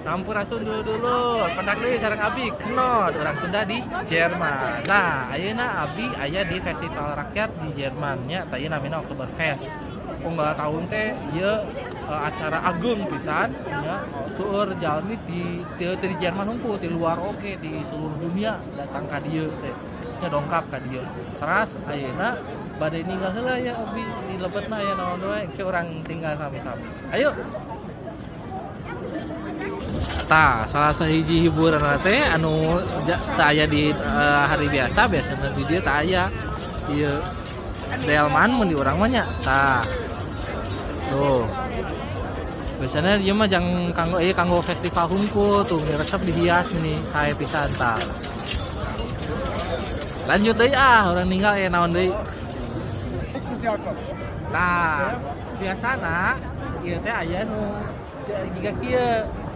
Sampurasun dulur-dulur, pendak deui sareng Abi Knot, orang Sunda di Jerman. Nah, ayeuna Abi aya di festival rakyat di Jerman nya, tah ieu namina Oktoberfest. Unggal tahun teh ieu acara agung pisan nya, seueur jalmi di Jerman hungkul, di luar oge, di seluruh dunia datang ka dieu teh. Nya dongkap ka dieu. Teras ayeuna bade ninggal heula ya Abi di lebetna aya naon wae, engke urang tinggal sami-sami. Ayo. Tah, salah sahiji hiburan teh anu teu aya di hari biasa, biasanya di dieu teu aya. Ieu delman mun di urang mah nya. Tah. Tuh. Biasanya ieu mah jang kanggo ieu, kanggo festival hungkul tuh, ini resep dihias nih sae pisan tah. Lanjut deui ah, urang ninggal aya naon deui. Tah, biasana ieu teh aya nu jiga kieu.